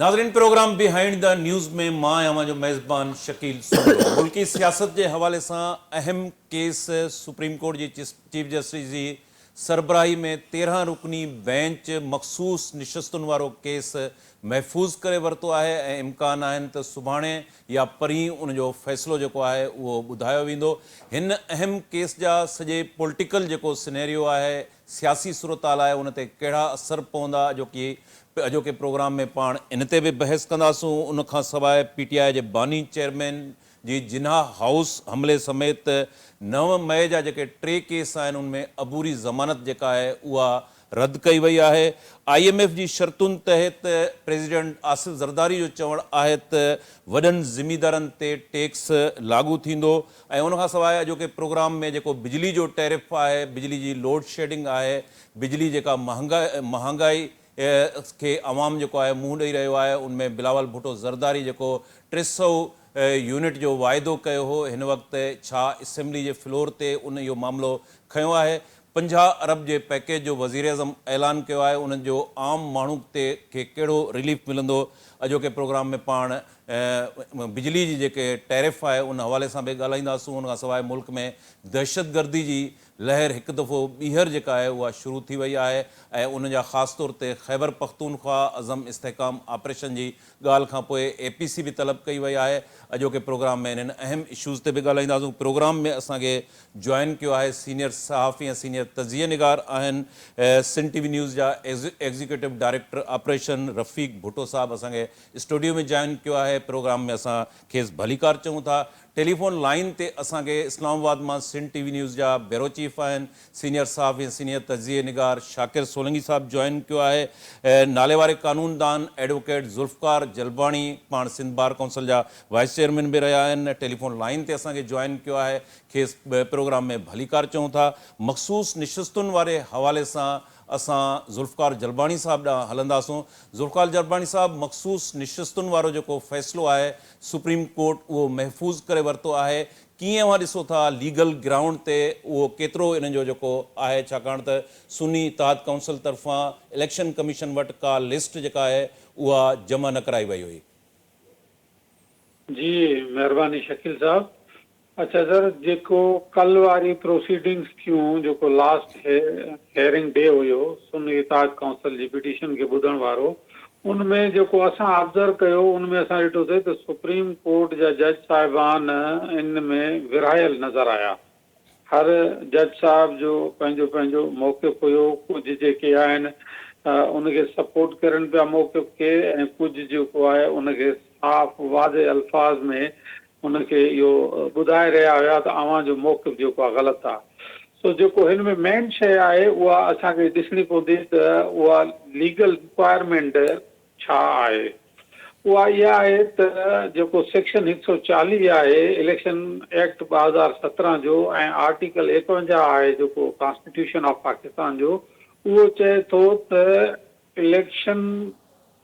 ناظرين programme behind the news ۾ مان آهيان اوهان جو ميزبان شڪيل سومرو. ملڪي سياست جي حوالي سان اهم ڪيس سپريم ڪورٽ جي چيف جسٽس جي سربراهي ۾ 13 رڪني بينچ مخصوص نشستن وارو ڪيس محفوظ ڪري ورتو آهي ۽ امڪان آهن ته سڀاڻي يا پرين ان جو فيصلو جيڪو آهي اهو ٻڌايو ويندو. هن اهم ڪيس جا سڄي پوليٽيڪل جيڪو سنيريو آهي سياسي صورتحال آهي ان تي ڪهڙا اثر پوندا اڄوڪي اڄوڪي پروگرام ۾ پاڻ ان تي به بحث ڪنداسون ان کان سواء پي ٽي آء جي باني چيئرمين جي جناح هائوس حملي سميت نو مئي جا جيڪي ٽي ڪيس آهن ان ۾ عبوري ضمانت جيڪا آهي اها رد ڪئي وئي آهي. I M F جي شرطن تحت پريزيڊنٽ آصف زرداري جو چوڻ آهي ته وڏن زميندارن تي ٽيڪس لاڳو ٿيندو ۽ ان کان سواء اڄوڪي پروگرام ۾ جيڪو بجلي جو ٽيرف آهي، بجلي جي لوڊ شيڊنگ آهي، بجلي جيڪا مهانگائي کي عوام جيڪو آهي منهن ڏئي رهيو آهي ان ۾ بلاول ڀٽو زرداري جيڪو 300 يونٽ جو واعدو ڪيو هو هن وقت ڇا اسيمبلي جي فلور تي ان اهو معاملو کنيو آهي 50 ارب جي پئڪيج جو وزيراعظم اعلان ڪيو آهي ان جو عام ماڻهو تي کي ڪهڙو رليف ملندو اڄوڪي پروگرام ۾ پاڻ بجلي جي جيڪي ٽيرف آهي ان حوالي سان به ڳالهائينداسون ان کان سواء ملڪ ۾ دهشتگردي جي لهر هڪ دفعو ٻيهر جيڪا آهي اها شروع ٿي وئي آهي ۽ ان جا خاص طور تي خيبر پختونخوا عزم استحڪام آپريشن جي ڳالهه کان پوء اي پي سي به طلب ڪئي وئي آهي اڄوڪي پروگرام ۾ انهن اهم اشوز تي به ڳالهائينداسون پروگرام ۾ اسان کي جوائن ڪيو آهي سينيئر صحافي ۽ سينيئر تجزيه نگار آهن سنڌ ٽي وي نيوز جا executive director operation Rafiq Bhutto صاحب اسان کي اسٽوڊيو ۾ جوائن ڪيو آهي پروگرام ۾ اسان کيس ڀليڪار چئون ٿا ٽيليفون لائين تي اسان کي اسلام آباد مان سنڌ ٽي وي نيوز جا بيورو چيف آهن سينيئر صحافي ۽ سينيئر تجزيي نگار شاڪر سولنگي صاحب جوائن ڪيو آهي. ناليواري قانون دان ايڊووڪيٽ ذوالفقار جلباڻي پاڻ سنڌ بار ڪائونسل جا وائيس چيئرمين به رهيا آهن ٽيليفون لائين تي اسان کي جوائن ڪيو آهي کيس پروگرام ۾ ڀليڪار چئون ٿا. مخصوص نشستن واري حوالي سان اسان ذوالفقار جلباڻي صاحب ڏانهن هلنداسون. ذوالفقار جلباڻي صاحب مخصوص نشستن وارو جيڪو فيصلو آهي سپريم ڪورٽ اهو محفوظ ڪري ورتو آهي ڪيئن اوهان ڏسو ٿا ليگل گرائونڊ تي اهو ڪيترو انهن جو جيڪو آهي ڇاڪاڻ ته سني اتحاد ڪائونسل طرفان اليڪشن ڪميشن وٽ ڪا لسٽ جيڪا آهي اها جمع نه ڪرائي وئي هئي. جي مهرباني شڪيل صاحب اڇا سر جيڪو ڪل واري پروسيڊنگس ٿيون جيڪو لاسٽ هيئرنگ ڊي هيو سني اتحاد ڪائونسل جي پٽيشن کي ٻڌڻ وارو ان ۾ جيڪو اسان آبزرو ڪيو ان ۾ اسان ڏٺوسي ته سپريم ڪورٽ جا جج صاحبان ان ۾ ورهايل نظر آيا. هر جج صاحب جو پنهنجو پنهنجو موقف هيو، ڪجهه جيڪي آهن ان کي سپورٽ ڪرن پيا موقف کي ۽ ڪجهه جيڪو آهي ان کي صاف واضح الفاظ ۾ ان کي اهو ٻڌائي رهيا هيا ته اوهان جو موقف جيڪو آهي غلط آهي. سو جيڪو هن ۾ مين شيء آهي اها اسان کي ڏسڻي پوندي ته اها ليگل رڪوائرمينٽ ڇا آهي. اها اها آهي ته جيڪو سيڪشن 140 آهي اليڪشن ايڪٽ 2017 جو ۽ آرٽيڪل 51 آهي جيڪو ڪانسٽيٽيوشن آف پاڪستان جو اهو چئي ٿو ته اليڪشن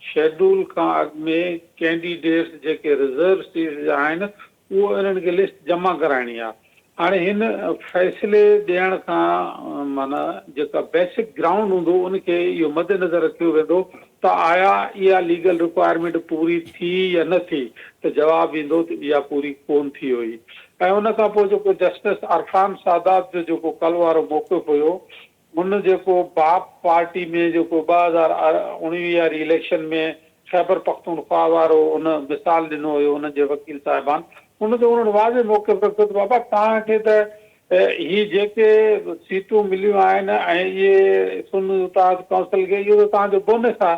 شيڊول کان اڳ ۾ ڪينڊيڊيٽس جيڪي رزرو سيٽس جا آهن اهو انهن کي لسٽ جمع ڪرائڻي آهي. هاڻي هن فيصلي ڏيڻ کان معنيٰ جيڪا بيسڪ گرائونڊ هوندو ان کي اهو مد نظر رکيو ويندو ته آيا اها ليگل رڪوائرمينٽ پوري ٿي يا نه ٿي ته جواب ايندو ته اها پوري ڪون ٿي هئي ۽ ان کان پوء جيڪو جسٽس عرفان سادات جو جيڪو ڪل وارو موقف هيو هن جيڪو باپ پارٽي ۾ جيڪو 2019 واري اليڪشن ۾ خيبر پختونخوا وارو ان مثال ڏنو هيو انهن جي وڪيل صاحبان ان تي انهن واضح موقف رکيو ته بابا توهان کي ته هي جيڪي سيٽون مليون آهن ۽ اهي سن اتحاد ڪائونسل کي اهو ته توهان جو بونس آهي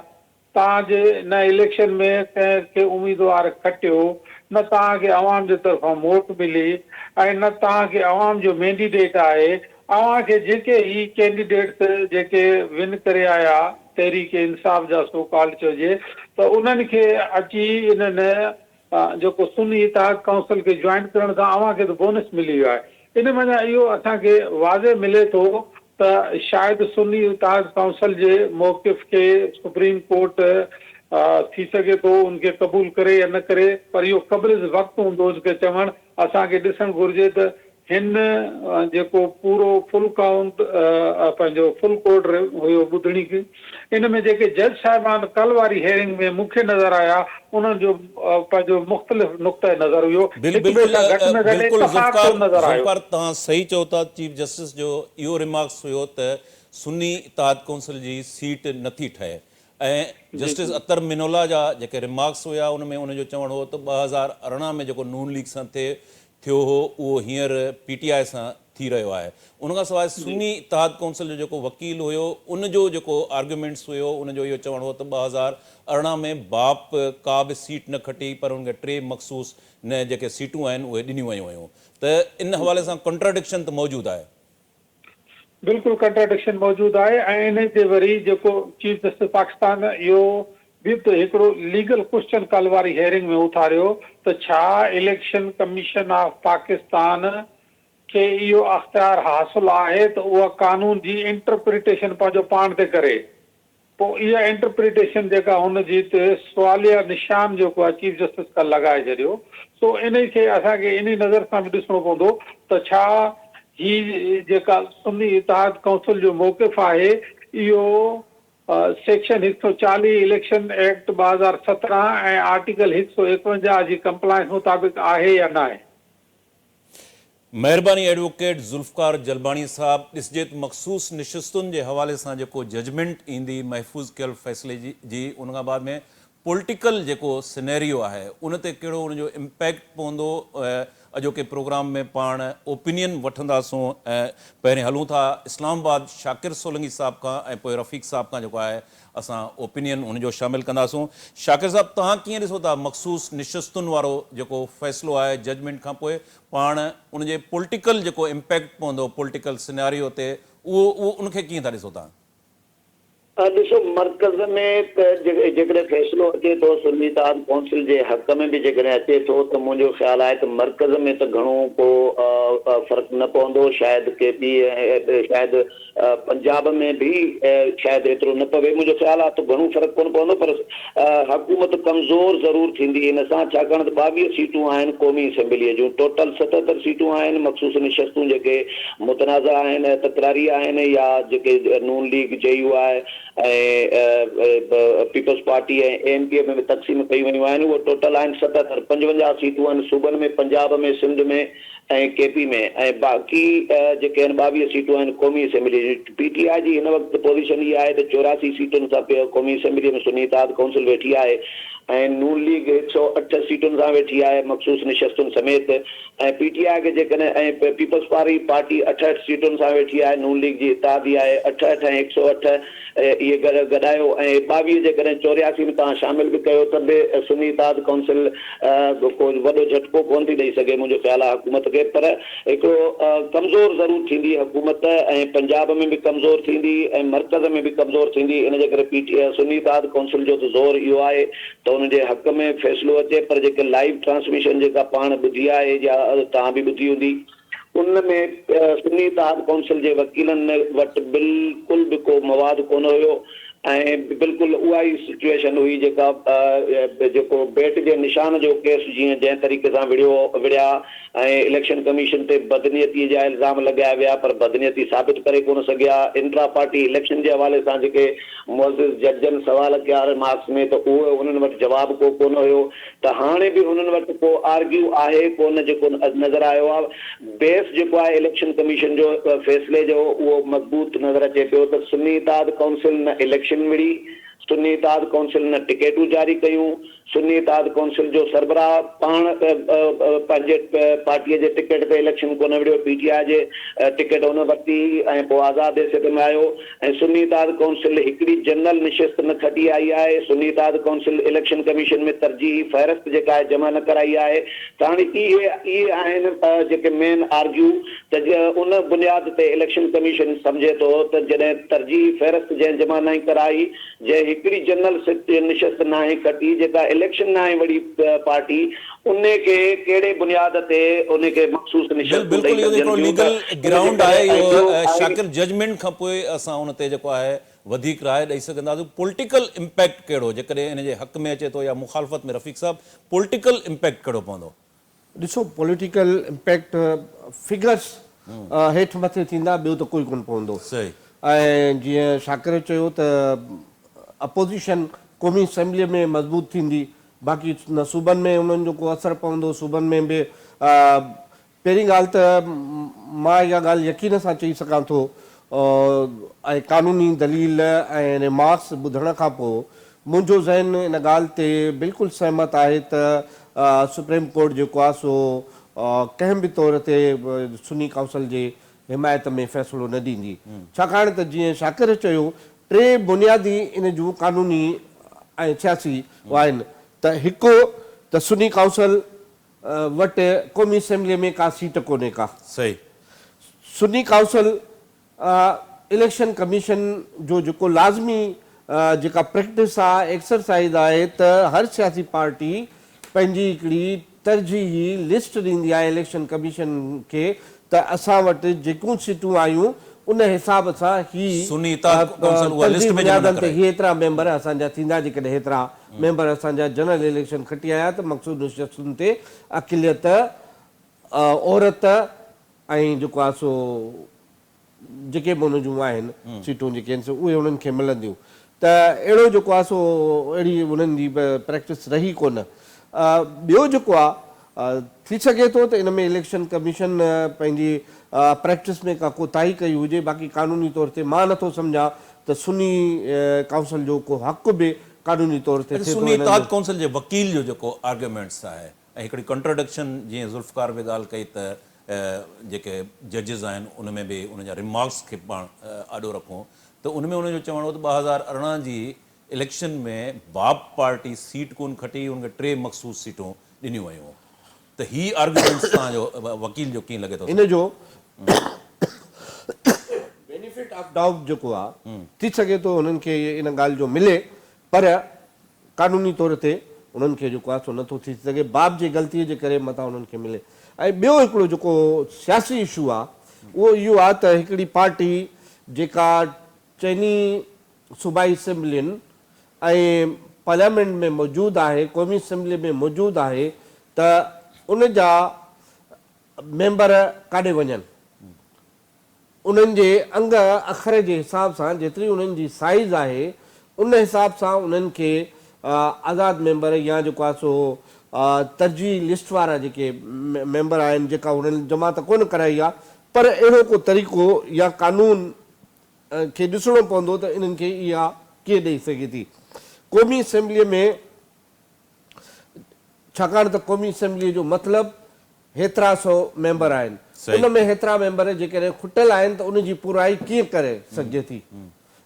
توهان جي نه اليڪشن ۾ ڪنهن کي اميدوار کٽيو، نه توهان کي عوام جي طرفان موٽ ملي ۽ نه توهان کي عوام جو مينڊيڊيٽ آهي. اوهان کي جيڪي هي ڪينڊيڊيٽس جيڪي ون ڪري آيا تحريڪ انصاف جا سو ڪالڊ چئجي ته انهن کي اچي انهن جيڪو سني اتحاد ڪائونسل کي جوائن ڪرڻ سان اوهان کي ته بونس ملي ويو آهي. ان منجهان اهو اسان کي واضح ملي ٿو ته شايد سني اتحاد ڪائونسل جي موقف کي سپريم ڪورٽ ٿي سگهي ٿو ان کي قبول ڪري يا نه ڪري پر اهو قبل از وقت هوندو ان کي چوڻ اسان کي ڏسڻ گهرجي ته هن جيڪو پورو فل ڪائونٽ پنهنجو فل ڪورٽ هيو ٻڌڻي ان ۾ جيڪي جج صاحبان ڪل واري هيئرنگ ۾ مون کي نظر آيا انهن جو پنهنجو مختلف نقطه نظر هيو هڪ ٻئي سان گهٽ ۾ گهٽ اتفاق ڪونه نظر آيو. ذوالفقار توهان صحيح چئو ٿا چيف جسٽس جو اهو ريمارڪس هيو ته سني اتحاد ڪونسل جي سيٽ نٿي ٺهي ۽ جسٽس اطهر من الله جا جيڪي ريمارڪس هيا ان ۾ ان جو چوڻ هو ته 2018 ۾ جيڪو نون ليگ سان ٿئي ٿيو هو اهو هينئر پي ٽي آء سان ٿي رهيو آهي. ان کان سواء سني اتحاد ڪونسل جو جيڪو وڪيل هيو ان جو جيڪو آرگيومينٽس هيو ان جو اهو چوڻ هو ته 2018 ۾ باپ ڪا به سيٽ نه کٽي پر ان کي ٽي مخصوص نه جيڪي سيٽون آهن اهي ڏنيون ويون هيون ته ان حوالي سان ڪنٽراڊڪشن ته موجود آهي. بلڪل ڪنٽراڊڪشن موجود آهي ۽ انهي تي وري جيڪو چيف جسٽس پاڪستان اهو به ته هڪڙو ليگل ڪوئسچن ڪالهه واري هيئرنگ ۾ اٿاريو ته ڇا اليڪشن ڪميشن آف پاڪستان کي اهو اختيار حاصل آهي ته اها قانون جي انٽرپريٽيشن پنهنجو پاڻ تي ڪري پوء اها انٽرپريٽيشن جيڪا هن جي تي سواليه نشان جيڪو آهي چيف جسٽس ڪل لڳائي ڇڏيو سو انهي کي اسان کي انهي نظر سان به ڏسڻو پوندو ته ڇا هي جيڪا سني اتحاد ڪائونسل جو موقف آهي اهو سيڪشن 140 اليڪشن ايڪٽ 2017 ۽ آرٽيڪل 151 جي ڪمپلائنس مطابق آهي يا ناهي. مهرباني ايڊووڪيٽ ذوالفقار جلباڻي صاحب، ڏسجي ته مخصوص نشستن جي حوالي سان جيڪو ججمينٽ ايندي محفوظ ڪيل فيصلي جي ان کان بعد ۾ پوليٽيڪل جيڪو سينيريو آهي ان تي ڪهڙو ان جو امپيڪٽ پوندو اڄوڪي پروگرام ۾ پاڻ اوپينين وٺنداسون ۽ پهرين هلون ٿا اسلام آباد شاڪر سولنگي صاحب کان ۽ پوء رفيق صاحب کان جيڪو آهي اسان اوپينين ان جو شامل ڪنداسون. شاڪر صاحب توهان ڪيئن ڏسو ٿا مخصوص نشستن وارو جيڪو فيصلو آهي ججمينٽ کان پوء پاڻ ان جي پوليٽيڪل جيڪو امپيڪٽ پوندو پوليٽيڪل سيناريو تي اهو اهو ان کي ڪيئن ٿا ڏسو توهان؟ ڏسو مرڪز ۾ ته جيڪڏهن فيصلو اچي ٿو سني اتحاد ڪونسل جي حق ۾ به جيڪڏهن اچي ٿو ته منهنجو خيال آهي ته مرڪز ۾ ته گهڻو ڪو فرق نه پوندو شايد ڪي پي ۽ شايد پنجاب ۾ به شايد ايترو نه پوي، منهنجو خيال آهي ته گهڻو فرق ڪونه پوندو پر حڪومت ڪمزور ضرور ٿيندي ان سان ڇاڪاڻ ته 22 سيٽون آهن قومي اسيمبليء جون ٽوٽل 77 سيٽون آهن مخصوص نشستون جيڪي متنازع آهن تڪراري آهن يا جيڪي Noon league J U I ۽ peoples party ۽ A M P M ۾ تقسيم ڪيون ويون آهن اهي ٽوٽل آهن 77 55 سيٽون آهن صوبن ۾ پنجاب ۾ سنڌ ۾ ۽ ڪي پي ۾ ۽ باقي جيڪي آهن 22 سيٽون آهن قومي اسيمبلي جون. پي ٽي آء جي هن وقت پوزيشن اها آهي ته 84 سيٽن سان قومي اسيمبلي ۾ سني اتحاد ڪائونسل ويٺي آهي ۽ نون ليگ 108 سيٽن سان ويٺي آهي مخصوص نشستن سميت ۽ پي ٽي آء کي جيڪڏهن ۽ پيپلز پاري پارٽي 68 سيٽن سان ويٺي آهي نون ليگ جي اتحادي آهي 68 ۽ 108 اهي گڏايو ۽ 22 جيڪڏهن 84 ۾ توهان شامل به ڪيو ته به سني اتحاد ڪائونسل ڪو وڏو جهٽڪو ڪونه ٿي ڏئي سگهي منهنجو خيال آهي حڪومت کي پر هڪڙو ڪمزور ضرور ٿيندي حڪومت ۽ پنجاب ۾ به ڪمزور ٿيندي ۽ مرڪز ۾ به ڪمزور ٿيندي ان جي ڪري پي ٽي سني اتحاد ڪائونسل جو ته زور اهو آهي ته ان جي حق ۾ فيصلو اچي پر جيڪي لائيو ٽرانسميشن جيڪا پاڻ ٻڌي آهي يا توهان به ٻڌي هوندي ان ۾ سني اتحاد ڪائونسل جي وڪيلن وٽ بلڪل به ڪو مواد ڪونه هيو ۽ بلڪل اها ئي سچوئيشن هئي جيڪا جيڪو بيٽ جي نشان جو ڪيس جيئن جنهن طريقي سان وڙهيو وڙهيا ۽ اليڪشن ڪميشن تي بدنيتي جا الزام لڳايا ويا پر بدنيتي ثابت ڪري ڪونه سگهيا انٽرا پارٽي اليڪشن جي حوالي سان جيڪي معزز ججن سوال ڪيا رمارڪس ۾ ته اهو انهن وٽ جواب ڪو ڪونه هيو ته هاڻي به هنن وٽ ڪو آرگيو آهي ڪونه جيڪو نظر آيو آهي. بيس جيڪو آهي اليڪشن ڪميشن جو فيصلي جو اهو مضبوط نظر اچي پيو ته سني اتحاد ڪائونسل نه اليڪشن وڙهي، سني اتحاد ڪائونسل نه ٽڪيٽون جاري ڪيون، سني اتحاد ڪائونسل جو سربراهه پاڻ پنهنجي پارٽيء جي ٽڪيٽ تي اليڪشن ڪونه وڙهيو، پي ٽي آء جي ٽڪيٽ هن ورتي هئي ۽ پوء آزاد حيثيت ۾ آيو. ۽ سني اتحاد ڪائونسل هڪڙي جنرل نشست نه کٽي آئي آهي، سني اتحاد ڪائونسل اليڪشن ڪميشن ۾ ترجيحي فهرست جيڪا آهي جمع نه ڪرائي آهي ته هاڻي اهي اهي آهن جيڪي مين آرگيو ته ان بنياد تي اليڪشن ڪميشن سمجهي ٿو ته جڏهن ترجيحي فهرست جنهن جمع ناهي ڪرائي جنهن هڪڙي جنرل نشست ناهي کٽي جيڪا اليڪشن ناهي وڙهي پارٽي انهي کي ڪهڙي بنياد تي انهي کي مخصوص نشستون ڏئي بلڪل اهو سگهجن هڪڙو ٿيون ته ليگل ان جي گرائونڊ ڪري آهي ۽ اهو ٻيو آئين شاڪر ججمينٽ کان پوء اسان ان تي جيڪو آهي وڌيڪ راء ڏئي سگهنداسون پوليٽيڪل امپيڪٽ ڪهڙو جيڪڏهن ان جي حق ۾ اچي ٿو يا مخالفت ۾ رفيق صاحب پوليٽيڪل امپيڪٽ ڪهڙو پوندو؟ ڏسو پوليٽيڪل امپيڪٽ فگرس هيٺ مٿي ٿيندا ٻيو ته ڪوئي ڪونه پوندو. صحيح. ۽ جيئن شاڪر چيو ته اپوزيشن قومي اسيمبلي ۾ مضبوط ٿيندي باقي نه صوبن ۾ انهن جو ڪو اثر پوندو صوبن ۾ به پهرين ڳالهه ته مان اها ڳالهه يقين سان چئي سگهان ٿو ۽ قانوني دليل ۽ ريمارڪس ٻڌڻ کان پوء منهنجو ذهن ان ڳالهه تي بلڪل سهمت آهي ته سپريم ڪورٽ جيڪو آهي سو ڪنهن به طور تي سني ڪائونسل جي حمايت ۾ فيصلو نه ڏيندي ڇاڪاڻ ته جيئن شاڪر چيو ٽي بنيادي ان جون قانوني ۽ سياسي آهن ته هڪ ته سني ڪائونسل وٽ قومي اسيمبليء ۾ ڪا سيٽ ڪونهي ڪا. صحيح. سني ڪائونسل اليڪشن ڪميشن جو جيڪو لازمي جيڪا پريڪٽس آ ايڪسرسائيز آهي ته هر سياسي پارٽي پنهنجي هڪڙي ترجيحي لسٽ ڏيندي آهي اليڪشن ڪميشن کي ته اسان وٽ جيڪون سيٽون آيون ان حساب سان هي سني اتحاد ڪائونسل اها ترجيح لسٽ ۾ جمع نه بنيادن تي ڪرائي. هي ايترا ميمبر اسان جا ٿيندا جيڪڏهن هيترا ميمبر اسان جا جنرل اليڪشن کٽي آيا ته مقصود نشستن تي اقليت، عورت ۽ جيڪو آهي سو جيڪي به ان جون آهن سيٽون جيڪي آهن سو اهي انهن کي ملنديون ته اهڙو جيڪو آهي سو اهڙي انهن جي پريڪٽس رهي ڪونه. ٻيو جيڪو آهي ٿي سگهي ٿو ته ان ۾ اليڪشن ڪميشن پنهنجي پريڪٽس ۾ ڪا ڪوتاهي ڪئي هجي باقي قانوني طور تي مان نٿو سمجهان ته سني ڪائونسل جو ڪو حق به قانوني طور تي اڇا ٿئي ٿو سني انهن اتحاد جو. ڪائونسل جي وڪيل جو جيڪو آرگيومينٽس آهي ۽ هڪڙي ڪنٽراڊڪشن جيئن ذوالفقار به ڳالهه ڪئي ته جيڪي ججز آهن ان ۾ به انهن جا ريمارڪس کي پاڻ آڏو رکون ته ان ۾ انهن جو چوڻ هو ته 2018 جي اليڪشن ۾ باپ پارٽي سيٽ ڪون کٽي ان کي ٽي مخصوص سيٽون ڏنيون ويون ته هي آرگيومينٽس توهان جو وڪيل جو ڪيئن لڳي ٿو. ان جو بينيفٽ آف ڊائوٽ جيڪو آ ٿي سگهي ٿو انهن کي ان ڳالهه جو ملي پر قانوني طور تي انهن کي جيڪو آ سو نٿو ٿي سگهي باب جي غلطي جي ڪري متان انهن کي ملي ۽ ٻيو هڪڙو جيڪو سياسي اشو آ اهو اهو آ ته هڪڙي پارٽي جيڪا چئني صوبائي اسيمبلين ۽ پارليامينٽ ۾ موجود آهي قومي اسيمبلي ۾ موجود آهي ته ان جا ميمبر ڪاڏي وڃن؟ انهن جي انگ اکر جي حساب سان جيتري انهن جي سائيز آهي ان حساب سان انهن کي آزاد ميمبر يا جيڪو آهي سو ترجيحي لسٽ وارا جيڪي ميمبر آهن جيڪا انهن جمع ته ڪونه ڪرائي آهي پر اهڙو ڪو طريقو يا قانون کي ڏسڻو پوندو ته انهن کي اها ڪيئن ڏئي سگهي ٿي قومي اسيمبليء ۾. ڇاڪاڻ ته قومي اسيمبليء جو مطلب هيترا سو ميمبر آهن، ان ۾ هيترا ميمبر جيڪڏهن کٽل آهن ته ان جي پورائي ڪيئن ڪري سگهجي ٿي؟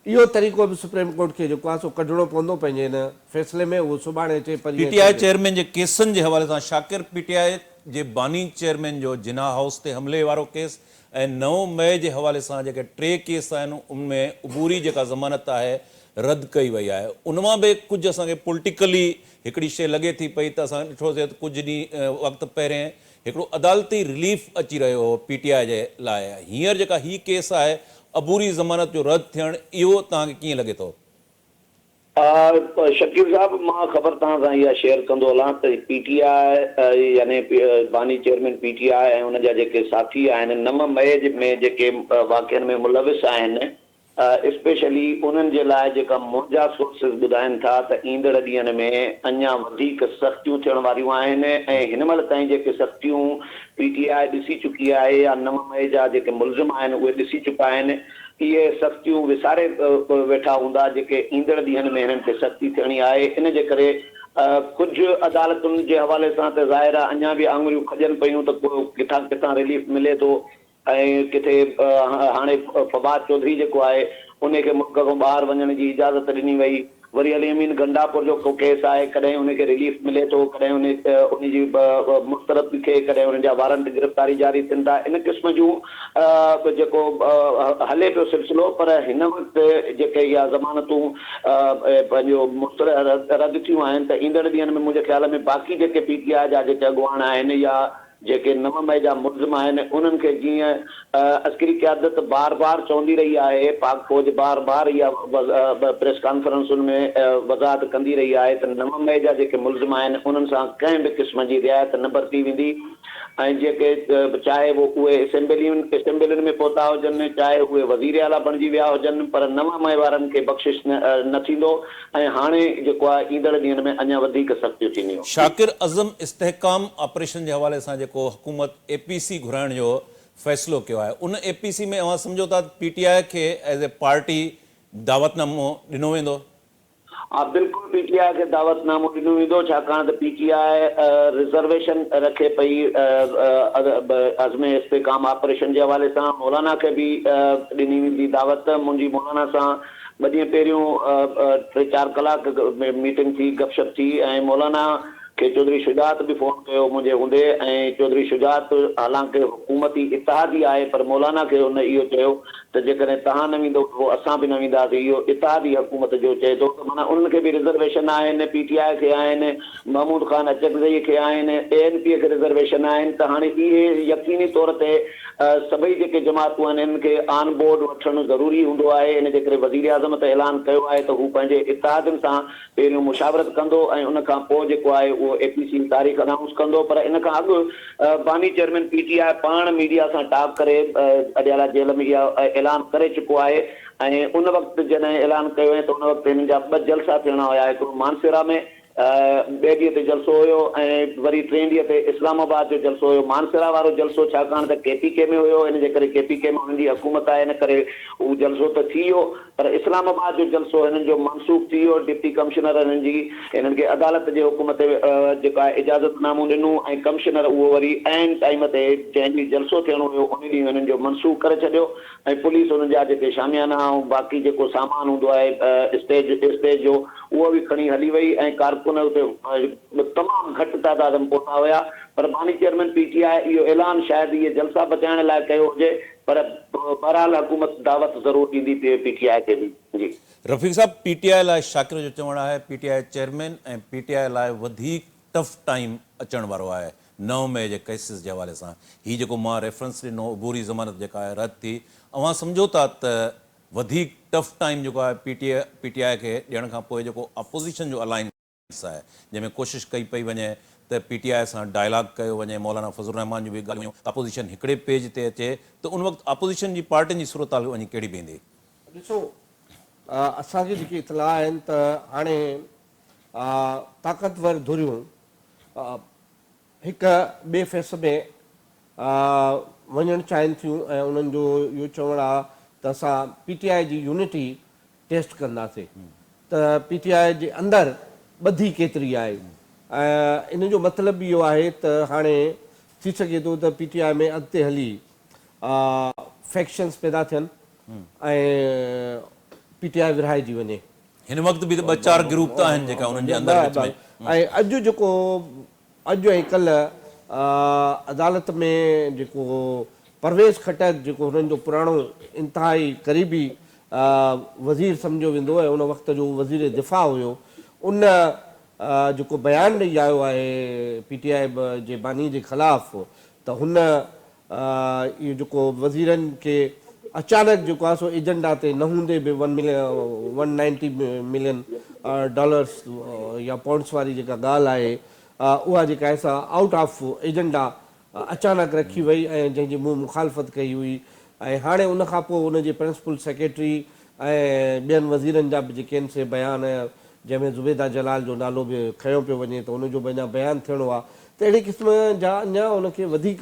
اهو طريقو به سپريم ڪورٽ کي جيڪو آهي سو ڪڍڻو پوندو پنهنجي هن فيصلي ۾ اهو سڀاڻي اچي پي پرينء ٽي آء اچي. چيئرمين جي ڪيسن جي حوالي سان شاڪر پي ٽي آء جي باني چيئرمين جو جناح هائوس تي حملي وارو ڪيس ۽ نو مئي جي حوالي سان جيڪي ٽي ڪيس آهن ان ۾ عبوري جيڪا ضمانت آهي رد ڪئي وئي آهي ان مان به ڪجهه اسان کي پوليٽيڪلي هڪڙي شيء لڳي ٿي پئي ته اسان ڏٺوسي ته ڪجهه ڏينهن وقت پهرين هڪڙو عدالتي رليف اچي رهيو هو پي ٽي آء جي لاء هينئر جيڪا هي ڪيس آهي عبوري ضمانت جو رد ٿيڻ اهو توهان کي ڪيئن لڳي ٿو؟ شڪيل صاحب مان خبر توهان سان اها شيئر ڪندو هلان ته پي ٽي آء يعني باني چيئرمين پي ٽي آء ۽ ان جا جيڪي ساٿي آهن نو مئي ۾ جيڪي واقعن ۾ ملوث آهن اسپيشلي انهن جي لاء جيڪا منهنجا سورسز ٻڌائن ٿا ته ايندڙ ڏينهن ۾ اڃا وڌيڪ سختيون ٿيڻ واريون آهن ۽ هن مهل تائين جيڪي سختيون پي ٽي آء ڏسي چڪي آهي يا نو مئي جا جيڪي ملزم آهن اهي ڏسي چڪا آهن اهي سختيون وساري ويٺا هوندا جيڪي ايندڙ ڏينهن ۾ هنن تي سختي ٿيڻي آهي ان جي ڪري ڪجهه عدالتن جي حوالي سان ته ظاهر آهي اڃا به آڱريون کڄن پيون ته ڪو ڪٿان ڪٿان رليف ملي ٿو ۽ ڪٿي هاڻي فواد چوڌري جيڪو آهي انهي کي ملڪ کان ٻاهر وڃڻ جي اجازت ڏني وئي وري علي امين گنڊاپور جو ڪو ڪيس آهي ڪڏهن انهي کي رليف ملي ٿو ڪڏهن انهي انهي جي مسترد ٿئي ڪڏهن انهن جا وارنٽ گرفتاري جاري ٿين ٿا ان قسم جون جيڪو هلي پيو سلسلو پر هن وقت جيڪي اها ضمانتون پنهنجو مسترد رد ٿيون آهن ته ايندڙ ڏينهن ۾ منهنجي خيال ۾ باقي جيڪي پي ٽي آء جا جيڪي اڳواڻ آهن يا جيڪي 9 مئي جا ملزم آهن انهن کي جيئن عسڪري قيادت بار بار چوندي رهي آهي، پاڪ فوج بار بار اها پريس ڪانفرنسن ۾ وضاحت ڪندي رهي آهي ته 9 مئي جا جيڪي ملزم آهن انهن سان ڪنهن به قسم جي رعايت نه برتي ويندي ۽ جيڪي چاهي اهي اسيمبلين اسيمبلين ۾ پهتا هجن چاهي اهي وزير اعليٰ بڻجي ويا هجن پر 9 مئي وارن کي بخشش نه ٿيندو ۽ هاڻي جيڪو آهي ايندڙ ڏينهن ۾ اڃا وڌيڪ سختيون ٿينديون. شاڪر عزم استحڪام آپريشن جي حوالي سان جيڪو حڪومت اي پي سي گهرائڻ جو فيصلو ڪيو آهي ان اي پي سي ۾ اوهان سمجهو ٿا ته پي ٽي آء کي ايز اي پارٽي دعوت نامو ڏنو ويندو؟ ها بلڪل پي ٽي آء کي دعوت نامو ڏنو ويندو ڇاڪاڻ ته پي ٽي آء رزرويشن رکي پئي عزم استحڪام آپريشن جي حوالي سان مولانا کي به ڏني ويندي دعوت منهنجي مولانا سان ٻه ڏينهن پهريون ٽي چار ڪلاڪ ميٽنگ ٿي گپ شپ ٿي ۽ مولانا کي چوڌري شجاعت به فون ڪيو منهنجي هوندي ۽ چوڌري شجاعت حالانڪه حڪومتي اتحادي آهي پر مولانا کي هن اهو چيو ته جيڪڏهن توهان نه ويندؤ ته پوء اسان به نه وينداسين اهو اتحادي حڪومت جو چئي ٿو ته معنيٰ انهن کي به رزرويشن آهن پي ٽي آء کي آهن محمود خان اچڪزئي کي آهن اي اين پي کي رزرويشن آهن ته هاڻي اهي يقيني طور تي سڀئي جيڪي جماعتون آهن انهن کي آن بورڊ وٺڻ ضروري هوندو آهي ان جي ڪري وزيراعظم ته اعلان ڪيو آهي ته هو پنهنجي اتحادين سان پهريون مشاورت ڪندو ۽ ان کان پوء جيڪو آهي اهو اي پي سي تاريخ انائونس ڪندو پر ان کان اڳ باني چيئرمين پي ٽي آء پاڻ ميڊيا سان ٽاڪ ڪري اڊيالا جيل ۾ اها اعلان ڪري چڪو آهي ۽ ان وقت جڏهن اعلان ڪيو ته ان وقت هنن جا ٻه جلسا ٿيڻا هيا هڪڙو مانسهرا ۾ ٻئي ڏينهن تي جلسو هيو ۽ وري ٽئين ڏينهن تي اسلام آباد جو جلسو هيو. مانسهرا وارو جلسو ڇاڪاڻ ته ڪي پي ڪي ۾ هيو ان جي ڪري ڪي پي ڪي ۾ انهن جي حڪومت آهي ان ڪري اهو جلسو ته ٿي ويو پر اسلام آباد جو جلسو هنن جو منسوخ ٿي ويو. ڊپٽي ڪمشنر هنن جي هنن کي عدالت جي حڪم تي جيڪو آهي اجازت نامو ڏنو ۽ ڪمشنر اهو وري عين ٽائيم تي جنهن ڏينهن جلسو ٿيڻو هيو ان ڏينهن هنن جو منسوخ ڪري ڇڏيو ۽ پوليس انهن جا جيڪي شاميانا ۽ باقي جيڪو سامان هوندو آهي اسٽيج اسٽيج جو اهو به کڻي هلي وئي ۽ ڪارڪن اتي تمام گهٽ تعداد ۾ پهتا هيا پر باني چيئرمين پي ٽي آء اهو اعلان شايد اهي جلسا بچائڻ لاء ڪيو هجي پر بهرحال حڪومت دعوت ضرور ڏيندي پي ٽي آء کي به جي. رفيق صاحب پي ٽي آء لاء شاڪر جو چوڻ آهي P T I chairman ۽ P T I لاء وڌيڪ ٽف ٽائيم اچڻ وارو آهي 9 مئي جي ڪيسز جي حوالي سان هي جيڪو مان ريفرنس ڏنو عبوري ضمانت جيڪا آهي رد ٿي اوهان سمجهو ٿا ته وڌيڪ ٽف ٽائيم جيڪو آهي پي ٽي پي ٽي آء کي ڏيڻ کان پوء جيڪو اپوزيشن جو الائنس آهي جنهن ۾ ڪوشش ڪئي پئي وڃي ته پي ٽي آء سان ڊائلاگ ڪيو وڃي مولانا فضل الرحمان جون به ڳالهيون هيون ته اپوزيشن هڪڙي پيج تي اچي ته ان وقت اپوزيشن جي پارٽين جي صورتحال وڃي ڪهڙي بيهندي. ڏسو اسان کي جيڪي اطلاع آهن ته هاڻي طاقتور ڌريون هڪ ٻئي فيس ۾ وڃڻ چاهين ٿيون ۽ انهن جو اهو چوڻ آهي ته اسان پي ٽي آء جي يونٽي ٽيسٽ ڪنداسين ته پي ٽي آء جي اندر ٻڌي ڪيتري آهي ۽ ان جو مطلب اهو آهي ته هاڻي ٿي سگهي ٿو ته پي ٽي آء ۾ اڳتي هلي فيڪشنز پيدا ٿين ۽ پي ٽي آء ورهائجي وڃي. هن وقت به ته ٻه چار گروپ ته آهن جيڪا انهن جي اندر وچ ۾. ۽ اڄ جيڪو اڄ ۽ ڪلهه عدالت ۾ جيڪو پرويز خٽڪ جيڪو هنن جو پراڻو انتهائي قريبي وزير سمجهيو ويندو ۽ ان وقت جو وزير دفاع هيو ان جيڪو بيان ڏئي آيو آهي پي ٽي آء جي باني جي خلاف ته هن اهو جيڪو وزيرن کي اچانڪ جيڪو آهي سو ايجنڊا تي نه هوندي به one million one ninety million dollars يا پائونڊس واري جيڪا ڳالهه آهي اها جيڪا آهي سا آئوٽ آف ايجنڊا اچانڪ رکي وئي ۽ جنهن جي مون مخالفت ڪئي هئي ۽ هاڻي ان کان پوء ان جي پرنسپل سيڪريٽري ۽ ٻين وزيرن جا به جيڪي آهن سي بيان جنهن ۾ زبيده جلال جو نالو به کنيو پيو وڃي ته ان جو به اڃا بيان ٿيڻو آهي ته اهڙي قسم جا اڃا ان کي وڌيڪ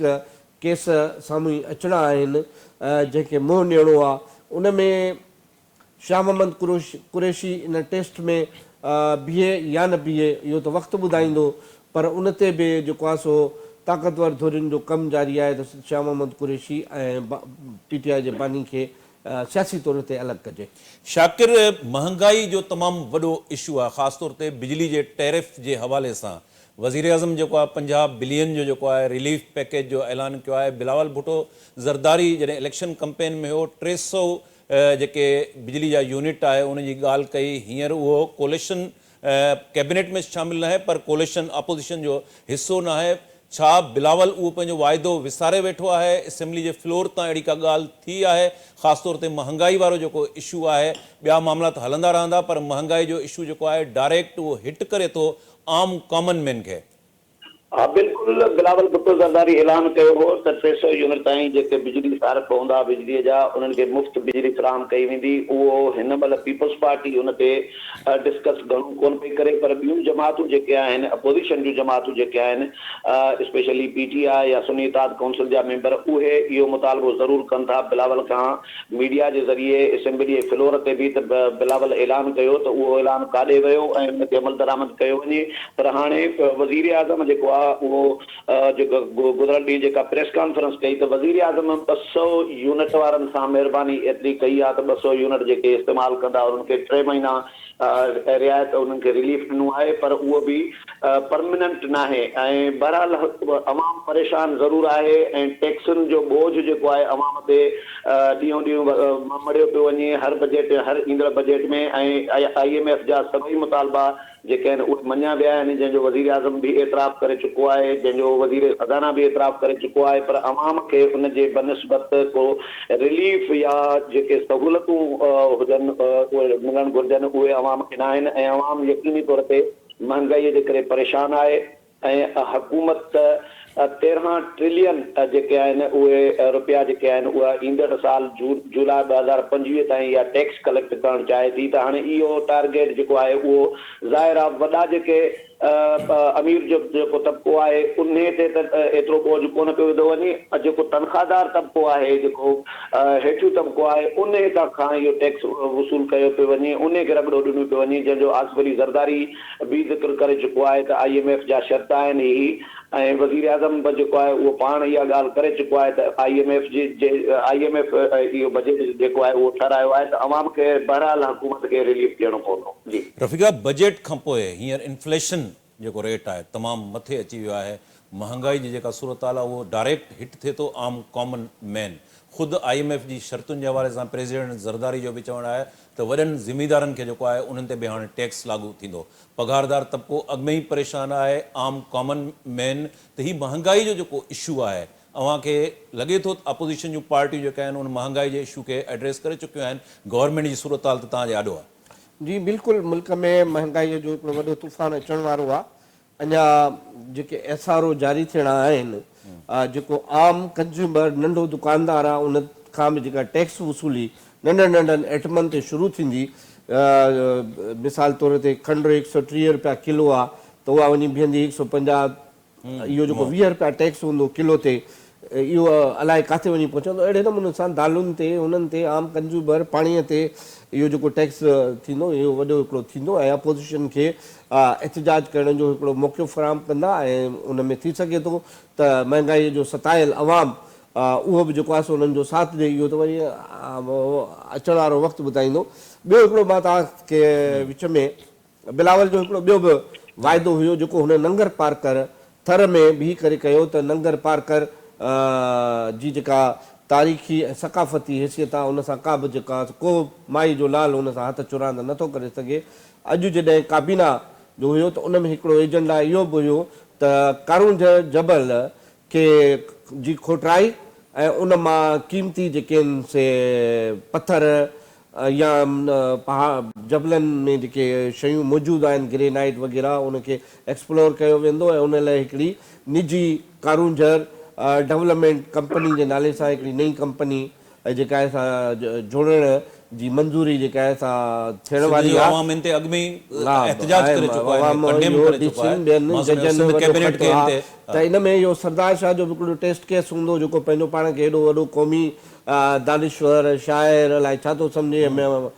ڪيس سامهون اچڻا آهن جنهن کي منهن ڏيڻو آهي ان ۾ شاهه محمد قريشي ان ٽيسٽ ۾ بيهي يا نه بيهي اهو ته وقت ٻڌائيندو پر ان تي به جيڪو آهي سو طاقتور ڌرين جو ڪم جاري آهي ته شاهه محمد قريشي ۽ پي ٽي آء جي باني کي سياسي طور تي الڳ ڪجي. شاڪر مهانگائي جو تمام وڏو اشو آهي خاص طور تي بجلي جي ٽيرف جي حوالي سان وزيراعظم جيڪو آهي 50 بلين جو جيڪو آهي رليف پيڪيج جو اعلان ڪيو آهي بلاول ڀٽو زرداري جڏهن اليڪشن ڪمپين ۾ هيو 300 جيڪي بجلي جا يونٽ آهي ان جي ڳالهه ڪئي هينئر اهو ڪوليشن ڪيبنيٽ ۾ شامل ناهي پر ڪوليشن اپوزيشن جو حصو ناهي. ڇا بلاول اهو پنهنجو واعدو وساري ويٺو آهي؟ اسيمبلي جي فلور تان اهڙي ڪا ڳالهه ٿي آهي؟ خاص طور تي مهانگائي وارو جيڪو اشو آهي، ٻيا معاملا ته هلندا رهندا پر مهانگائي جو اشو جيڪو آهي ڊائريڪٽ اهو هٽ ڪري ٿو عام ڪامن مين کي. ها بلڪل بلاول ڀٽو زرداري اعلان ڪيو هو ته 300 يونٽ تائين جيڪي بجلي صارف هوندا بجلي جا انهن کي مفت بجلي فراهم ڪئي ويندي اهو هن مهل پيپلز پارٽي ان تي ڊسڪس گهڻو ڪونه پئي ڪري پر ٻيون جماعتون جيڪي آهن اپوزيشن جون جماعتون جيڪي آهن اسپيشلي پي ٽي آء يا سني اتحاد ڪائونسل جا ميمبر اهي اهو مطالبو ضرور ڪن ٿا بلاول کان ميڊيا جي ذريعي اسيمبلي جي فلور تي به ته بلاول اعلان ڪيو ته اهو اعلان ڪاڏي ويو ۽ ان تي عملدرآمد ڪيو وڃي پر هاڻي وزيراعظم جيڪو آهي اهو جيڪو گذريل ڏينهن جيڪا پريس ڪانفرنس ڪئي ته وزيراعظم 200 يونٽ وارن سان مهرباني ايتري ڪئي آهي ته 200 يونٽ جيڪي استعمال ڪندا انهن کي ٽي مهينا رعايت انهن کي رليف ڏنو آهي پر اهو به پرمننٽ ناهي ۽ بهرحال عوام پريشان ضرور آهي ۽ ٽيڪسن جو ٻوجهه جيڪو آهي عوام تي ڏينهون ڏينهن مڙهيو پيو وڃي هر بجيٽ هر ايندڙ بجيٽ ۾ ۽ I M F جا سڀئي مطالبا جيڪي آهن اهي مڃيا ويا آهن جنهن جو وزيراعظم به اعتراف ڪري چڪو آهي جنهن جو وزير خزانه به اعتراف ڪري چڪو آهي پر عوام کي ان جي بنسبت ڪو رليف يا جيڪي سهولتون هجن اهي ملڻ گهرجن اهي عوام کي ناهن ۽ عوام يقيني طور تي مهانگائي جي ڪري پريشان آهي ۽ حڪومت 13 ٽريلين جيڪي آهن اهي رپيا جيڪي آهن اها ايندڙ سال جولاء 2025 تائين اها ٽيڪس ڪليڪٽ ڪرڻ چاهي ٿي ته هاڻي اهو ٽارگيٽ جيڪو آهي اهو ظاهر آهي وڏا جيڪي امير جو جيڪو طبقو آهي انهي تي ته ايترو ٻوجهه ڪونه پيو وڌو وڃي جيڪو تنخواهدار طبقو آهي جيڪو هيٺيون طبقو آهي انهي کان اهو ٽيڪس وصول ڪيو پيو وڃي انهي کي رڳڙو ڏنو پيو وڃي جنهن جو آصف علي زرداري به ذڪر ڪري چڪو آهي ته I M F جا شرط آهن هي ۽ وزيراعظم به جيڪو آهي اهو پاڻ اها ڳالهه ڪري چڪو آهي ته I M F جي جي I M F اهو بجيٽ جيڪو آهي اهو ٺهرايو آهي ته عوام کي بهرحال حڪومت کي رليف ڏيڻو پوندو. جي. رفيق صاحب بجيٽ کانپوء هينئر انفليشن جيڪو ريٽ آهي تمام مٿي اچي ويو آهي مهانگائي جي جيڪا صورتحال آهي اهو ڊائريڪٽ هٽ ٿئي ٿو عام ڪامن مين خود I M F جي شرطن جي حوالي سان پريزيڊنٽ زرداري جو به چوڻ آهي ته وڏن زميندارن کي جيڪو آهي انهن تي به هاڻي ٽيڪس لاڳو ٿيندو. پگهاردار طبقو اڳ ۾ ئي پريشان آهي، عام ڪامن مين ته هي مهانگائي جو جيڪو اشو آهي اوهان کي لڳي ٿو ته اپوزيشن جون پارٽيون جيڪي آهن ان مهانگائي جي اشو کي ايڊريس ڪري چڪيون آهن، گورنمينٽ جي صورتحال ته توهان جي آڏو آهي. جي بلڪل ملڪ ۾ مهانگائي جو هڪڙو وڏو طوفان اچڻ وارو آهي اڃا جيڪي ايس آر او جاري ٿيڻا آهن جيڪو عام ڪنزيومر ننڍو دڪاندار آهي ان کان به جيڪا ٽيڪس وصولي ننڍن ننڍن ائٽمن تي شروع ٿيندي مثال طور تي کنڊ 130 رپيا ڪلو آهي ته اها وڃي بيهندي 150 اهو جيڪو 20 رپيا ٽيڪس هوندو ڪلو تي اهو الائي ڪاٿي وڃي پهچندو اهڙي نموني سان دالن تي انهن تي عام ڪنزيومر پاڻي تي اهو جيڪو ٽيڪس ٿيندو اهو وڏو هڪڙو ٿيندو ۽ اپوزيشن کي احتجاج ڪرڻ جو هڪڙو موقعو فراهم ڪندا ۽ ان ۾ ٿي سگهي ٿو ته مهنگائي جو ستايل عوام اهو به جيڪو آهي سو انهن جو ساٿ ڏئي اهو ته وري اچڻ وارو وقت ٻڌائيندو ٻيو هڪڙو مان توهان کي وچ ۾ بلاول جو هڪڙو ٻيو به واعدو هيو جيڪو هن ننگر پارڪر ٿر ۾ بيهي ڪري ڪيو ته ننگر پارڪر جي جيڪا تاريخي ۽ ثقافتي حيثيت آهي ان سان ڪا به جيڪا ڪو مائي جو لال ان سان هٿ چراند نه ٿو ڪري سگهي. اڄ جڏهن ڪابينا جو هيو ته ان ۾ هڪڙو ايجنڊا اهو به هيو ته ڪارونجهر جبل کي جي کوٽرائي ۽ ان مان قيمتي جيڪي آهن سي پٿر يا جبلن ۾ جيڪي شيون موجود آهن گرينائيٽ وغيره ان کي ايڪسپلور ڪيو ويندو ۽ ان لاء هڪڙي نجي ڪارونجهر ڊولپمينٽ ڪمپني جي نالي سان هڪڙي نئين ڪمپني جيڪا آهي سا جوڙڻ جي منظوري جيڪا آهي سا ٿيڻ سنڌ واري جو آهي. عوام ان تي اڳ ۾ ئي احتجاج ڪري چڪو آهي عوام ڪنڊيم اهو ڪري چڪو آهي ڊي سين ٻين مان سمجهان ججن سنڌ وڏو ڪيبينيٽ خط کي ان آ تي ته ان ۾ اهو سردار شاهه جو به هڪڙو ٽيسٽ ڪيس هوندو جيڪو پنهنجو پاڻ کي ايڏو وڏو قومي دانشور، شاعر، الائي ڇا ٿو سمجهي ۽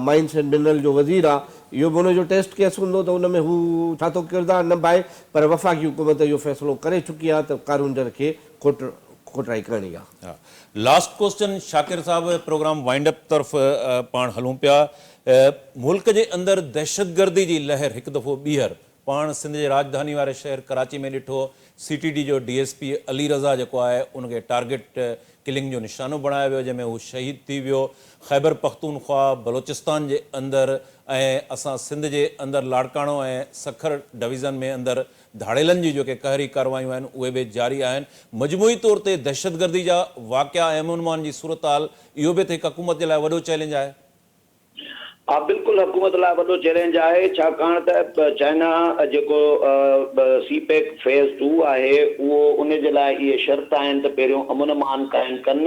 مائنس اينڊ منرل جو وزير آ، اهو به ان جو ٽيسٽ ڪيس هوندو ته ان ۾ هو ڇا ٿو ڪردار نڀائي پر وفاقي حڪومت اهو فيصلو ڪري چڪي آ ته ڪارونجهر کي کوٽرائي ڪرڻي آ. ها لاسٽ ڪوسچن شاڪر صاحب پروگرام وائنڊ اپ طرف پاڻ هلون پيا ملڪ جي اندر دهشتگردي جي لهر هڪ دفعو ٻيهر پاڻ سنڌ جي راڄڌاني واري شهر ڪراچي ۾ ڏٺو سي ٽي ڊي جو ڊي ايس پي علي رضا جيڪو آهي ان کي ٽارگيٽ ڪلنگ جو نشانو بڻايو ويو جنهن ۾ هو شهيد ٿي ويو خيبر پختونخوا بلوچستان جي اندر ۽ اسان سنڌ جي اندر لاڙڪاڻو ۽ سکر ڊويزن ۾ اندر ڌاڙيلن جي جيڪي قهري ڪارروايون آهن اهي به جاري آهن. مجموعي طور تي دهشتگردي جا واقعا ۽ امن امان جي صورتحال اهو به ته هڪ حڪومت جي لاء وڏو چئلينج آهي. ها بلڪل حڪومت لاء وڏو چئلينج آهي ڇاڪاڻ ته چائنا جيڪو سي پيڪ فيز ٽو آهي اهو ان جي لاء اهي شرط آهن ته پهريون امن امان قائم ڪن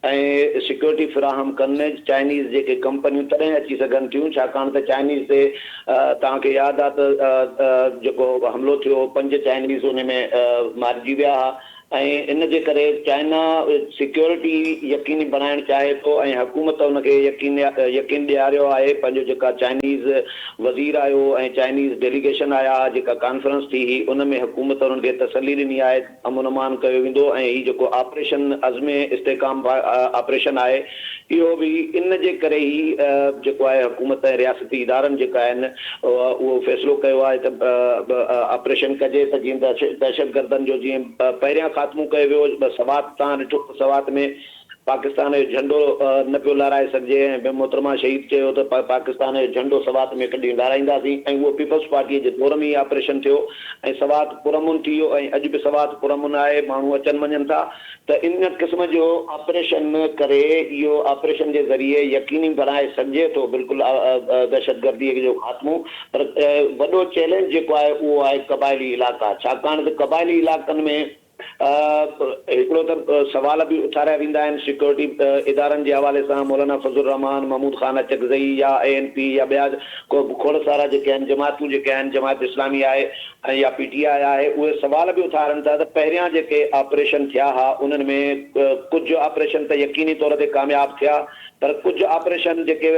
۽ سيڪيورٽي فراهم ڪن، چائنيز جيڪي ڪمپنيون تڏهن اچي سگهن ٿيون ڇاڪاڻ ته چائنيز تي توهان کي ياد آ ته جيڪو حملو ٿيو هو پنج چائنيز ان ۾ مارجي ويا ها ۽ ان جي ڪري چائنا سيڪيورٽي يقيني بڻائڻ چاهي ٿو ۽ حڪومت ان کي يقين يقين ڏياريو آهي پنهنجو جيڪا چائنيز وزير آيو ۽ چائنيز ڊيليگيشن آيا ها جيڪا ڪانفرنس ٿي هئي ان ۾ حڪومت انهن کي تسلي ڏني آهي امن امان ڪيو ويندو ۽ هي جيڪو آپريشن عزم استحڪام آپريشن آهي اهو به ان جي ڪري ئي جيڪو آهي حڪومت ۽ رياستي ادارن جيڪا آهن اهو فيصلو ڪيو آهي ته آپريشن ڪجي ته جيئن دهشتگردن جو جيئن پهريان خاتمو ڪيو ويو سوات تان ڏٺو ته سوات ۾ پاڪستان جو جهنڊو نه پيو لهرائي سگهجي ۽ محترمه شهيد چيو ته پاڪستان جو جهنڊو سوات ۾ هڪ ڏينهن لهرائينداسين ۽ اهو پيپلز پارٽيء جي دور ۾ ئي آپريشن ٿيو ۽ سوات پرامن ٿي ويو ۽ اڄ به سوات پرامن آهي ماڻهو اچن وڃن ٿا ته ان قسم جو آپريشن ڪري اهو آپريشن جي ذريعي يقيني بڻائي سگهجي ٿو بلڪل دهشتگرديء جو خاتمو پر وڏو چئلينج جيڪو آهي اهو آهي قبائلي علائقا ڇاڪاڻ ته قبائلي علائقن ۾ هڪڙو ته سوال به اٿاريا ويندا آهن سيڪيورٽي ادارن جي حوالي سان مولانا فضل الرحمان، محمود خان اچڪزئي يا اي اين پي يا ٻيا کوڙ سارا جيڪي آهن جماعتون جيڪي آهن جماعت اسلامي آهي ۽ يا پي ٽي آء آهي اهي سوال به اٿارن ٿا ته پهريان جيڪي آپريشن ٿيا ها انهن ۾ ڪجهه آپريشن ته يقيني طور تي ڪامياب ٿيا پر ڪجهه آپريشن جيڪي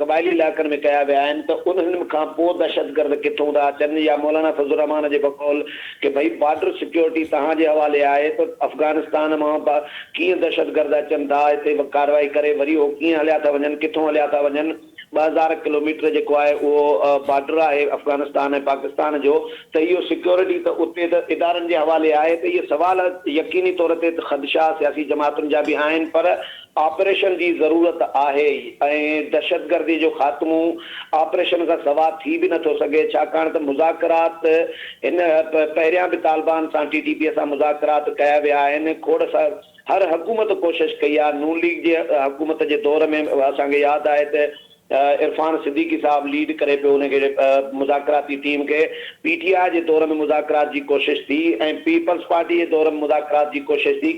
قبائلي علائقن ۾ ڪيا ويا آهن ته انهن کان پوء دهشتگرد ڪٿون ٿا اچن يا مولانا فضل الرحمان جي بقول ڪي ڀئي بارڊر سيڪيورٽي توهان جي حوالي آهي ته افغانستان مان ڪيئن دهشتگرد اچن ٿا هتي ڪارروائي ڪري وري هو ڪيئن هليا ٿا وڃن ڪٿون هليا ٿا وڃن 2000 ڪلوميٽر جيڪو آهي اهو بارڊر آهي افغانستان ۽ پاڪستان جو ته اهو سيڪيورٽي ته اتي ته ادارن جي حوالي آهي ته اهي سوال يقيني طور تي خدشا سياسي جماعتن جا به آهن پر آپريشن جي ضرورت آهي ۽ دهشتگردي جو خاتمو آپريشن کان سوا ٿي به نٿو سگهي ڇاڪاڻ ته مذاڪرات هن پهريان به طالبان سان ٽي ٽي پي سان مذاڪرات ڪيا ويا آهن کوڙ هر حڪومت ڪوشش ڪئي آهي نون ليگ جي حڪومت جي دور ۾ اسان کي ياد آهي ته عرفان صديقي صاحب ليڊ ڪري پيو ان کي مذاڪراتي ٽيم کي، پي ٽي آء جي دور ۾ مذاڪرات جي ڪوشش ٿي ۽ پيپلز پارٽي جي دور ۾ مذاڪرات جي ڪوشش ٿي،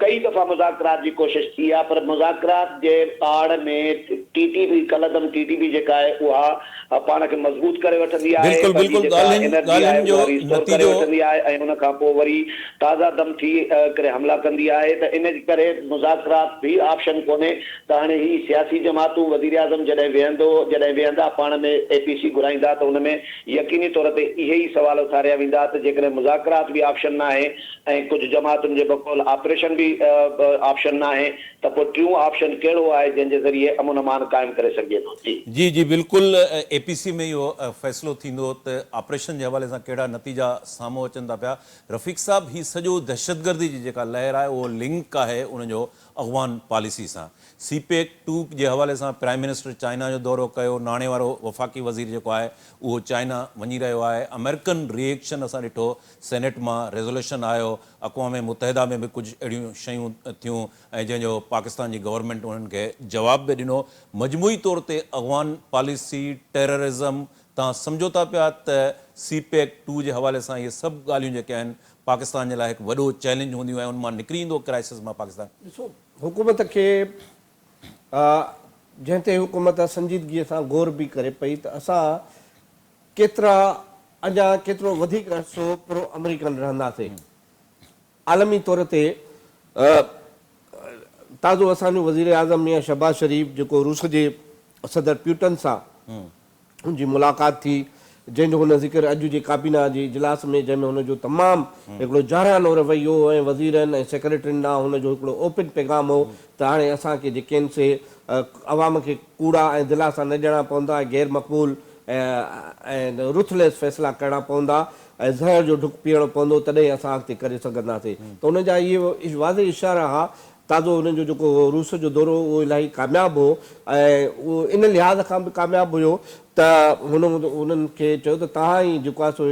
ڪئي دفعا مذاڪرات جي ڪوشش ٿي آهي پر مذاڪرات جي آڙ ۾ ٽي ٽي پي ڪالعدم ٽي ٽي پي جيڪا آهي اها پاڻ کي مضبوط ڪري وٺندي آهي، بلڪل پنهنجي بلڪل جيڪا ڳالهين انرجي آهي ڳالهين جو اها ريسٽور ڪري نتيجو وٺندي آهي ۽ ان کان پوء وري تازه دم ٿي ڪري حملا ڪندي آهي ته ان ڪري مذاڪرات به آپشن ڪونهي ته هاڻي هي سياسي جماعتون وزيراعظم جڏهن ويهندو، جڏهن ويهندا پاڻ ۾ اي پي سي گهرائيندا ته ان ۾ يقيني طور تي اهي ئي سوال اٿاريا ويندا ته جيڪڏهن مذاڪرات به آپشن ناهي ۽ ڪجهه جماعتن جي بقول آپريشن به آپشن ناهي ته پوء ٽيون آپشن ڪهڙو آهي جنهن جي ذريعي امن امان قائم ڪري سگهجي ٿو. جي. جي جي بلڪل اي پي سي ۾ اهو فيصلو ٿيندو ته آپريشن جي حوالي سان ڪهڙا نتيجا سامهون اچن ٿا پيا. رفيق صاحب هي سڄو دهشتگردي جي جيڪا لهر آهي اهو لنڪ آهي ان جو اغوان پاليسي سان سي پيڪ ٽو جي حوالي سان پرائم منسٽر چائنا جو دورو ڪيو، ناڻي وارو وفاقي وزير جيڪو آهي اهو چائنا وڃي رهيو آهي، آمريڪن ري ايڪشن اسان ڏٺو، سينيٽ مان ريزوليوشن آيو، اقوام متحده ۾ به ڪجهه اهڙيون شيون ٿيون ۽ جنهن جو پاڪستان جي گورنمينٽ انهن کي جواب به ڏنو، مجموعي طور تي اغوان پاليسي، ٽيررازم تان سمجهو ٿا پيا ته سي پيڪ ٽو جي حوالي سان اهي سڀ ڳالهيون جيڪي آهن پاڪستان جي لاء هڪ وڏو چئلينج هونديون ۽ ان مان نڪري ايندو ڪرائسز مان پاڪستان. ڏسو حڪومت کي جنهن تي حڪومت سنجيدگيء سان غور به ڪري پئي ته اسان ڪيترا اڃا ڪيترو وڌيڪ عرصو پرو آمريڪن رهنداسين. عالمي طور تي تازو اسان جو وزيراعظم ميان شهباز شريف جيڪو روس جي صدر پيوٽن سان ان جي ملاقات ٿي، جنهن جو هن ذڪر اڄ جي ڪابينا جي اجلاس ۾ جنهن ۾ هن جو تمام هڪڙو جارحانو رويو هو ۽ وزيرن ۽ سيڪريٽرين ڏانهن هن جو هڪڙو اوپن پيغام هو ته هاڻي اسان کي جيڪي آهن سي عوام کي ڪوڙا ۽ دلاسا نه ڏيڻا پوندا ۽ غير مقبول ۽ رٿليس فيصلا ڪرڻا پوندا ۽ زهر جو ڍڪ پيئڻو پوندو تڏهن اسان اڳتي ڪري سگهنداسين ته ان جا اهي واضح اشارا ها. تازو هن جو جيڪو روس جو دورو هو اهو الاهي ڪامياب هو ۽ اهو ان لحاظ کان به ڪامياب هيو ته هن انهن کي چيو ته توهان ئي جيڪو آهي سو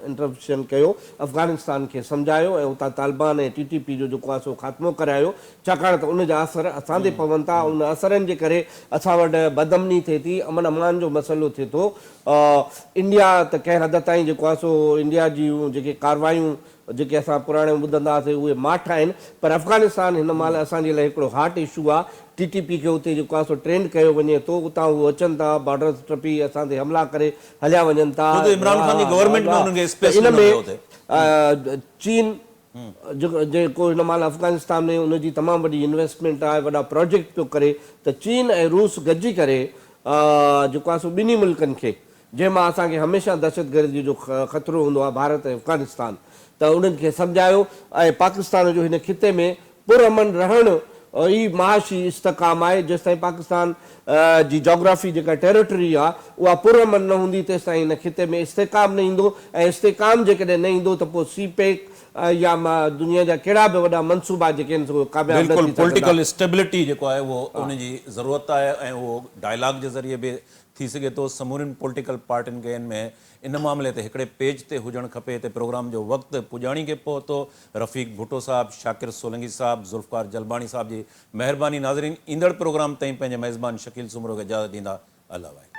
انٽرفيشن ڪيو، افغانستان کي سمجهايو ۽ اتان طالبان ۽ ٽي ٽي پي جو جيڪو آهي سو خاتمو ڪرايو، ڇاڪاڻ ته ان جا اثر اسان تي پون ٿا، ان اثرن جي ڪري اسان وٽ بدامني ٿئي ٿي، امن امان جو مسئلو ٿئي ٿو. انڊيا ته ڪنهن حد تائين جيڪو آهي سو انڊيا جون جيڪي ڪاروايون جيڪي اسان پراڻي ٻڌندا هئاسين اهي ماٺ آهن پر افغانستان هن مهل اسان جي لاء هڪڙو هاٽ اشو آهي، ٽي ٽي پي کي اتي جيڪو آهي سو ٽرينڊ ڪيو وڃي ٿو، اتان هو اچن ٿا بارڊرز ٽپي اسان تي حملا ڪري هليا وڃن ٿا. خود عمران خان جي گورنمينٽ ۾ انهن کي اسپيس ته ان ڏنو ۾ ويو اتي. چين جيڪو هن مهل افغانستان ۾ ان جي تمام وڏي انويسٽمينٽ آهي وڏا پراجيڪٽ پيو ڪري ته چين ۽ روس گڏجي ڪري جيڪو آهي سو ٻنهي ملڪن کي جنهن مان اسان کي هميشه دهشتگردي جو خطرو هوندو آهي ڀارت ۽ افغانستان ته انهن کي سمجهايو ۽ پاڪستان جو هن خطي ۾ پرامن رهڻ ئي معاشي استحڪام آهي جيستائين پاڪستان جي جاگرافي جيڪا ٽيريٽري آهي اها پرامن نه هوندي تيستائين هن خطي ۾ استحڪام نه ايندو ۽ استحڪام جيڪڏهن نه ايندو ته پوء سي پيڪ يا دنيا جا ڪهڙا به وڏا منصوبا جيڪي آهن سو اهي ڪامياب نه بلڪل ٿي سگهندا. پوليٽيڪل اسٽيبلٽي جيڪو آهي اهو ان جي ضرورت آهي ۽ اهو ڊائلاگ جي ذريعي به ٿي سگهي ٿو سمورين پوليٽيڪل پارٽين کي ان ۾ ان معاملي تي هڪڙي پيج تي هجڻ کپي هتي پروگرام جو وقت پڄاڻي کي پهتو رفيق ڀٽو صاحب شاڪر سولنگي صاحب ذوالفقار جلباڻي صاحب جي مهرباني ناظرين ايندڙ پروگرام تائين پنهنجي ميزبان شڪيل سومرو کي اجازت ڏيندا الله واهي.